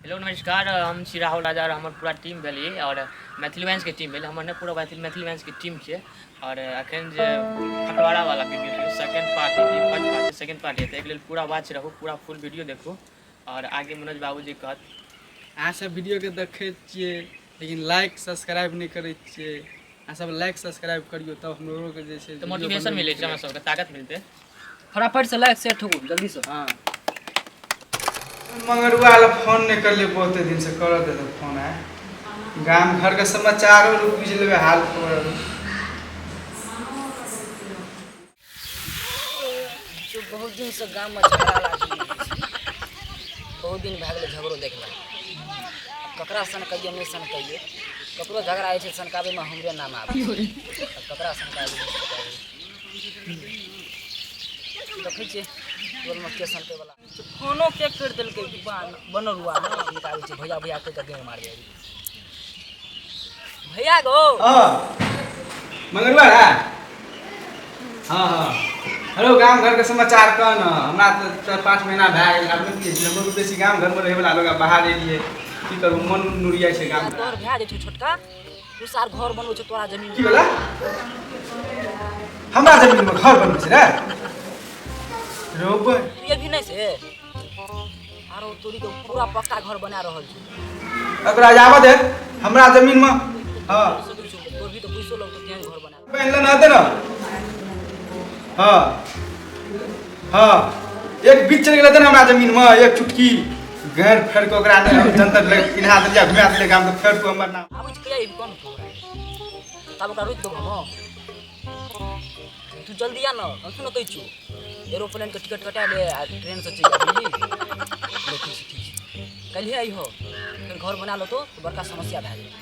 Hello नमस्कार, हम छी राहुल राजा और हमर पूरा टीम भेल ई और मैथिली बैंस के टीम भेल हमर, नहि पूरा मैथिली मैथिली बैंस के टीम छियै। और अखन जे फटवारा वाला वीडियो छै सेकंड पार्ट हेतै, फर्स्ट पार्ट सेकंड पार्ट हेतै, एहिके लेल पूरा वाच रहू, पूरा फुल वीडियो देखू। और आगे मनोज बाबूजी कहत। अहाँ सब वीडियोके देखै छियै लेकिन लाइक सब्सक्राइब नहि करै छियै। अहाँ सब लाइक सब्सक्राइब करियौ तब हमरोके जे छै तऽ मोटिवेशन मिलै छै, हमरा सबके ताकत मिलतै। फटाफट से लाइक शेयर ठोकू जल्दी से। हाँ, मंगरुआ लए फोन नहि करलियै बहुते दिनसँ, करऽ दे फोन। आय गाम घरके समाचारो बुझि लेबै, हाल खबर। बहुत दिनसँ गाममे झगड़ा लागल रहै छै, बहुत दिन भए गेलै झगड़ो देखला। आब ककरा सनकैयै नहि सनकैयै, ककरो झगड़ा होइ छै सनकाबैमे हमरे नाम आबै छै। आब ककरा सनकाबै नहि सनकाबै, देखै छियै टोलमे के सनकैवला। फोनो के करि देलकै बनरुआ निकालै छै। भैया भैया कहि कऽ गेंग मारबै भैया गो। हाँ मंगरुआ रे, हाँ हाँ, हेलो, गाम घरके समाचार कह न। हमरा तऽ 4-5 महीना भए गेल। आब नहि बुझै छियै, हम बेसी गाम घरमे रहैवला लोक, आब बाहर एलियै, की करू, मन नुरियाइ छै गाम। तोहर भए जे छौ छोटका, तू सार घर बनबै छौ तोरा जमीन। की भेलै? हमरा जमीनमे घर बनबै छै रे रोबै? तू अभी नहि से आरो तोरी के पूरा पक्का घर बना रहल छौ। ओकरा आबऽ दे हमरा जमीनमे। हाँ, तोर भी तऽ पैसो लगतौ तेहन घर बना। पहले ना दे ना। हाँ हाँ, एक बीच चलि गेलै ने हमरा जमीनमे, एक चुटकी गैर फेर के ओकरा ने हम जंतर लग पिन्हा देलियै, घुमा देलियै गाम, तऽ फेर तू हमर नाम आबै छै। कहिया कोन तब ओकरा रोकि देबो हम। तू जल्दी आ न, हम सुन कहै छियौ, एरोप्लेन के टिकट कटा ले आ ट्रेन से चलि जा, बुझली? ले ठीक छै, ठीक छै, काल्हिए अइहो। फेर घर बना लेतौ तऽ बड़का समस्या भए जेतौ।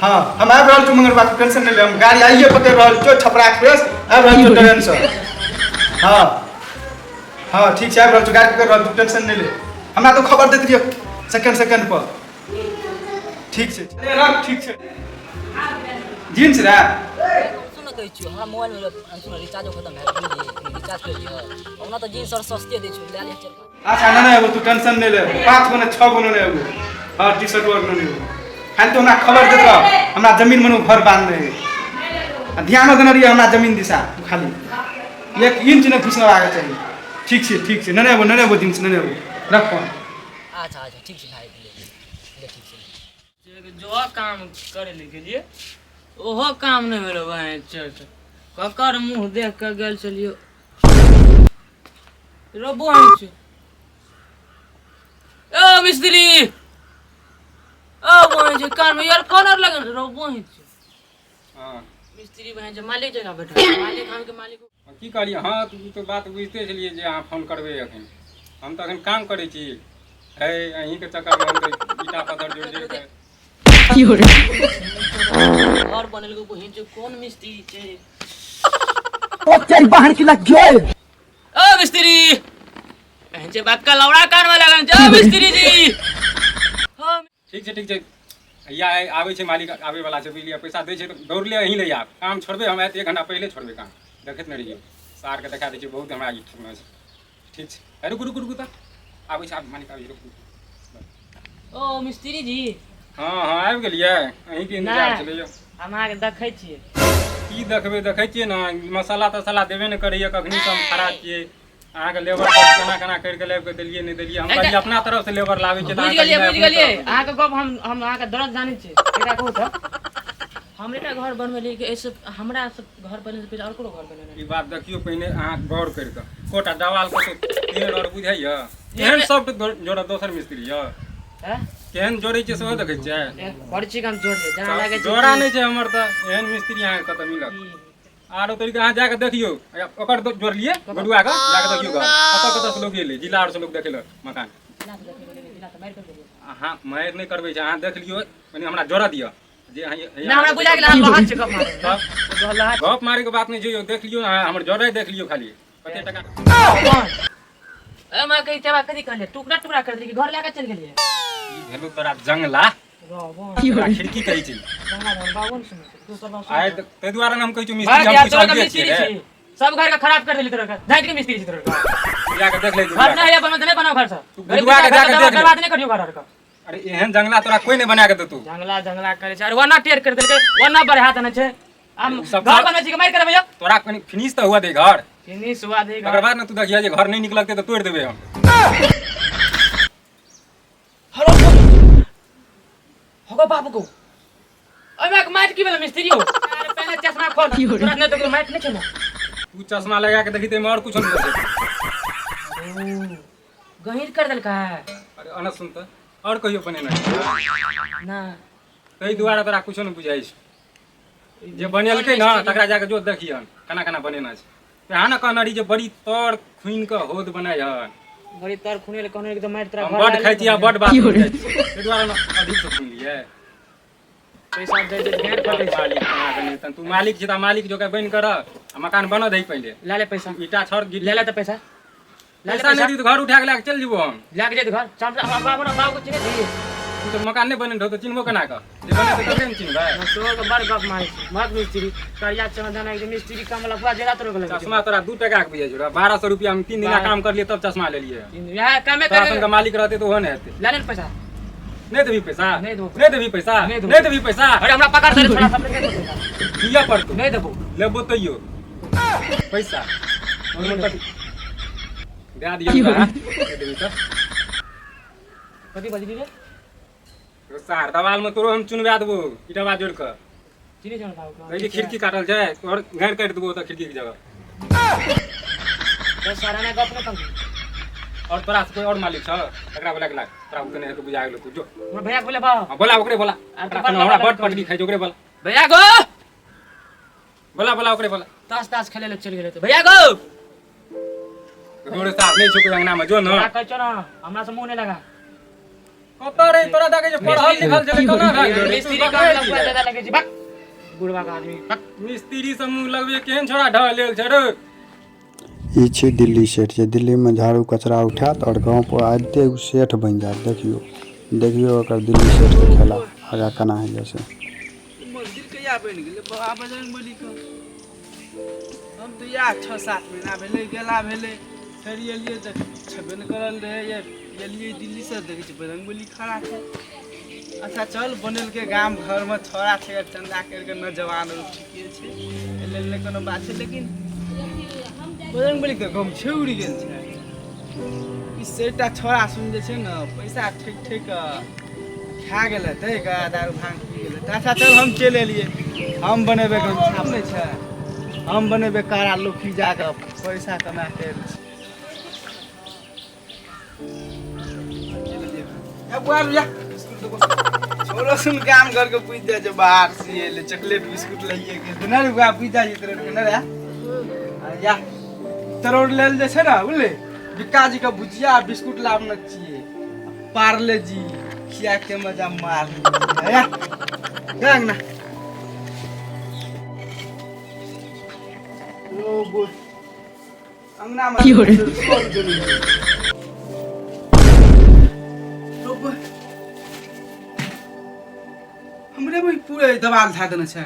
हाँ, हम आबि रहल छी मंगलवार, टेंशन नहि ले। हम गाड़ी आइए पकड़ि रहल छियौ, छपरा एक्सप्रेस आबि रहल छियौ ट्रेनसँ। हाँ हाँ, ठीक छै, आबि रहल छियौ, गाड़ी पकड़ि रहल छियौ, टेंशन नहि ले। हमरा तऽ खबर दैत रहियौ सेकंड सेकंड पर। ठीक छै, ले रख, ठीक छै। जींस रे। सुन कहै छियौ, हमरा मोबाइलमे सुन रिचार्जो खतम भए गेल, बुझलिही? रिचार्ज करि लिहऽ। ओना तऽ जींस आर सस्ते दै छौ, लए लिहऽ चल। अच्छा, नहि नहि एगो, तू टेंशन नहि ले, 5 गो ने 6 गो ने एगो। हाँ, टी शर्ट और नहि एगो। खाली तू हमरा खबर देत रह, हमरा जमीन मनु घर बांधने है आ ध्यानो देने रहिए हमरा जमीन दिशा। तू खाली 1 इंच नहि घुसना आगे चाहिए। ठीक छै, ठीक छै, नहि एगो, नहि एगो जींस, नहि एगो, रख फोन। अच्छा अच्छा, ठीक छै, भए गेलै, ले ठीक छै। जो काम करे ले गेलियै ओहो काम नहि भेलै। बहन चल ककर मुँह देख कऽ गेल छलियौ रोबो छै। ओ मिस्त्री, ओ बहन छै कान में ईयरफोन आर लगल रोबो छै। हाँ। मिस्त्री बहन छै मालिक जगह बैठल, मालिक हम के मालिक। की कहलियै? हाँ, तऽ ओ तऽ बात बुझिते छलियै जे अहाँ फोन करबै। एखन हम तऽ एखन काम करै छी। है अहीँके चक्करमे हम तऽ ईटा पत्थर जोड़ि जोड़ि कऽ घर बनेलको बहिन छै। कोन मिस्त्री छै? ओ तेरी बहन की लग गए। ओ मिस्त्री एहन छै बात का लौड़ा कान में लगन छै। ओ मिस्त्री जी, हम ठीक छै, ठीक छै भैया, आबै छै मालिक, आबै वाला छै, बुझलियै? पैसा दै छै तऽ दौड़ले अहीं लए आब। काम छोड़बै हम, आयत 1 घंटा पहिले छोड़बै काम। देखैत नहि रहियौ, सारके देखा दै छियै। बहुत हमरा ई ठकना छै। ठीक छै, रुकू रुकू रुकू, तऽ आबै छै, आब मालिक आबै छै, रुकू। ओ मिस्त्री जी। हाँ हाँ, आबि गेलियै? अहीँके इंतजार नहि। छलै यौ। हम अहाँके देखै छियै। की देखबै? देखै छियै ने, मसाला तसाला देबे नहि करैए। कखनीसँ हम खड़ा छियै। अहाँके लेबर सब केना केना करि कऽ लाबि कऽ देलियै, नहि देलियै। हम कहलियै अपना तरफ से लेबर लाबै छियै तऽ बुझि अहाँ गेलियै, कहलियै बुझि अपने गेलियै तरफ से। अहाँके गप हम अहाँके दर्द जानै छियै। एकटा कहू तऽ, हमरे टा घर बनबेलियै कि एहिसँ हमरा सब घर बने से पहिले आओर ककरो घर बनेने? ई बात देखियौ पहिने अहाँ गौर करि कऽ, कोटा देवाल कतौ तेल आओर बुझाइए? एहन सॉफ्ट जोड़त दोसर मिस्त्री यऽ? हैं? केहन जोड़ै छै सेहो देखै छियै। बड़ चिकन जोड़ ले जेना लागै छै। जोड़ा नहि छै हमर तऽ। एहन मिस्त्री अहाँके कतऽ मिलत? आरो तरीका अहाँ जाके देखियौ, ओकर जोड़लियै गोडुआ के, जाके देखियौ घर। कतऽ कतऽ से लोक एलै, जिला आर से लोक देखै लए मकान। अहाँ मारि नहि करबै छै, अहाँ देख लियौ कनि, हमरा जोड़ऽ दिअ जे अहाँ ना, हमरा बुझा गेल अहाँ लहत छै गप मारै। तब गप मारै के बात नहि छै यौ, देख लियौ अहाँ हमर जोड़ै देख लियौ खाली कते टका। ए मां कही चबा कथी कहलियै, टुकड़ा टुकड़ा कर देलियै, घर लए कऽ चलि गेलियै। ई भेलौ तोरा जंगला, एकरा खिड़की कहै छै। आइ ताहि दुआरे ने हम कहै छी मिस्त्री, हम तोरा कुछ मिस्त्री छियै छी, सब घर के खराब कर देली तोरा के, झाँटि के मिस्त्री छी तोरा के। जाके देख ले। घर नहीं है बनत, नहीं बनाओ घर से। तू गुडुआ के जाके देख ले। बर्बाद नहीं करियो घर के। अरे एहन जंगला तोरा कोई नहीं बना के देतू। जंगला जंगला करे छै, अरे वना टेर कर देलकै, वना बढ़ा देने छै। हम सब घर बनबै छी कि मारि करबै यौ? तोरा कनी फिनिश तऽ हुआ दे घर। फिनिश हुआ दे घर। तकर बाद ने तू देखिया जे घर नहीं निकलते तऽ तोड़ि देबै हम। हेलो होगो बाबू को ओहिमे के माटि की भेलै मिस्त्री हो? अरे पहले चश्मा खोल, तोरा नहि तऽ माटि नहि छै ने। तू चश्मा लगा के देखी तऽ एहिमे आओर कुछो नहि देतै। गहीर कर देलकै। अरे अनस सुन तऽ आओर कहियो बनेना ना ताहि दुआरे तोरा कुछो नहि बुझाइ छै। जे बनेलकै ने तकरा जाके जो देखियन केना केना बनेना छै। यहाँ ने कहने रही जे बड़ी तर खुनि कऽ होद बनाइ हन। बड़ी तर खुने ले कहने तऽ मारि तोरा। हम बड खाइ छी आ बड बात बुझाइ छी, ताहि दुआरे ने अधिक से खुनि लियै। पैसा दे दे घेर फटै छै। मालिक केना के नहि, तू मालिक छी तऽ मालिक जोकर बनि कऽ रह आ मकान बनऽ दही पहिले। ला ले पैसा। ईटा छड़ गिर ले ले तऽ पैसा। ले ले पैसा नहि पैसा। दी तऽ घर उठा के लए कऽ चलि जेबो हम। लए के जेतै घर। चल बाबू ने, बाबू के चिन्है छी? तू तऽ मकान नहि बनेने रहौ तऽ चिन्हबो केना कऽ? जे बनेतै तकरे ने चिन्हबै। तोहर के बड़ गप मारै छै मत मिस्त्री करिया चंदन एक मिस्त्री काम वाला पूरा जेला तोड़ गेलै। चश्मा तोरा 2 टका के बुझाइ छौ? 1200 रुपया हम 3 दिना काम करलियै तब चश्मा लेलियै। इएह कामे तोरा कर संग मालिक रहतै तऽ ओहो नहि हेतै। ले ले ने पैसा। नहि देबही पैसा? नहि देबो। नहि देबही पैसा? नहि देबो। नहि देबही पैसा? अरे हमरा पकड़ दे छोड़ा सब, नहि देबो। दिअ पड़तौ। नहि देबो। लेबो तैयो पैसा दए दियौ तोरा। नहि देबही तऽ कथी बजली रे? सार दवाल में तोरो हम चुनवा देबो ईटवा जोड़ कऽ। चिन्है छौ ने बाबू के? देखी खिड़की काटल छै तोहर घर काटि देबो ओतऽ खिड़की के जगह। तो सारा ने गप न करू। और तोरा से कोई और मालिक छौ तकरा बोला के लाग। तोरा ओते नहि हेतौ बुझा गेलौ तू जो। हमर भैया के बोले बा। हाँ, बोला ओकरे बोला। आ, तोरा तो हमरा बड़ बड़ पटकी खाइ छै ओकरे बोला। भैया गो बोला बोला ओकरे बोला। ताश ताश खेले ले चलि गेलै तऽ भैया गो। गोरे साफ नहि छौ कोई अंगना में जो न। तोरा कहै छौ न हमरा से मुँह नहि लगा। कतऽ रही तोरा देखै छै पढ़ल लिखल छलै केना भए गेलै? मिस्त्री काम वाला पूरा ज्यादा लगै छै बक बुढ़वा के आदमी बक। मिस्त्री से मुँह लगबे केहन छोड़ा ढह लेल छै रे। ई छी दिल्ली सेठ जे दिल्लीमे झाड़ू कचरा उठायत आओर गाँव पर आबिते एगो सेठ बनि जायत। देखियौ देखियौ ओकर दिल्ली सेठके खेला आगाँ केना होइए से। मंदिर कहिया बनि गेलै बाबा बजरंगबली के? हम तऽ इएह 6-7 महीना भेलै गेला भेलै, फेर एलियै तऽ छेबे नहि करल रहै। एलियै दिल्लीसँ देखै छियै बजरंगबली खड़ा छै। अच्छा चल बनेलकै गाम घरमे छोड़ा छै चन्दा करिके नौजवान ठीके छै, एहि लेल नहि कोनो बात छै। लेकिन बजरंगबलीके गमछे उड़ि गेल छै। ई सेटा छोड़ा सुन जे छै ने पैसा ठकि ठकि कऽ खा गेलै दै कऽ दारू भांग पी गेलै। तऽ अच्छा चल हम चलि एलियै, हम बनेबै गमछा नहि छै, हम बनेबै कारा लोकी जाकऽ पैसा कमा के। छोड़ो सुन काम करके पूछ जाइ छै बाहर से एलै चॉकलेट बिस्कुट लइए गेल नहि रे बुआ, पूछ जाइ छै तोरा नहि रे या तरोड़ लेल जे छै ने बुझली बिक्का जी के भुजिया बिस्कुट लाबने छियै पार्ले जी खिया के मजा मार या अंगना। ओ बो अंगना में हमरे भी पूरे दवाल धए देने छै।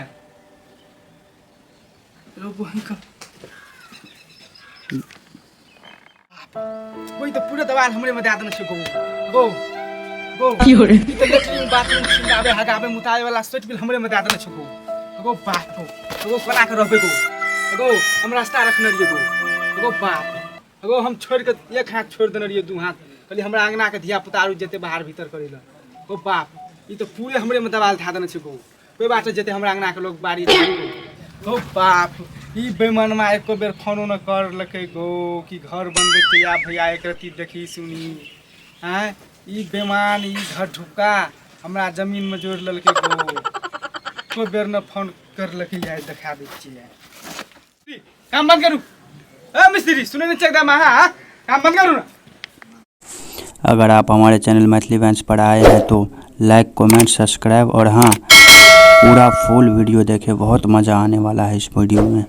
वही तऽ पूरे दवाल हमरे में दए देने छै। गो गो गो ई तऽ लेटरिन बाथरूम छिंगाबे हगाबे मुताबे वाला सोच बिल हमरे में दए देने छै। गो गो बाप गो गो कोना के रहबै गो गो हम रास्ता रखने रहियै गो गो बाप गो हम छोड़ि के एक हाथ छोड़ि देने रहियै 2 हाथ कहलियै हमरा अंगना के धिया पुता आरू जेतै बाहर भीतर करै लए। गो बाप ई तऽ पूरे हमरे में दवाल धए देने छै गो कोई बाटे जेतै हमरा अंगना के लोग बाड़ी गो बाप ई बेमनमा एको बेर फोनो न करलकै गो कि घर बनबै छै या भैया एक रत्ती देखी सुनी। आँय ई बेमान ई घर ढुक्का हमरा जमीन में जोड़ि लेलकै गो एको बेर न फोन करलकै। आइ देखा दै छियै। काम बंद करू ए मिस्त्री सुनै नहि छै एकदम अहाँ काम बंद करू ना। अगर आप हमारे चैनल मैथिली वाइन्स पर आए हैं तो लाइक कमेंट सब्सक्राइब और हाँ पूरा फुल वीडियो देखें, बहुत मज़ा आने वाला है इस वीडियो में।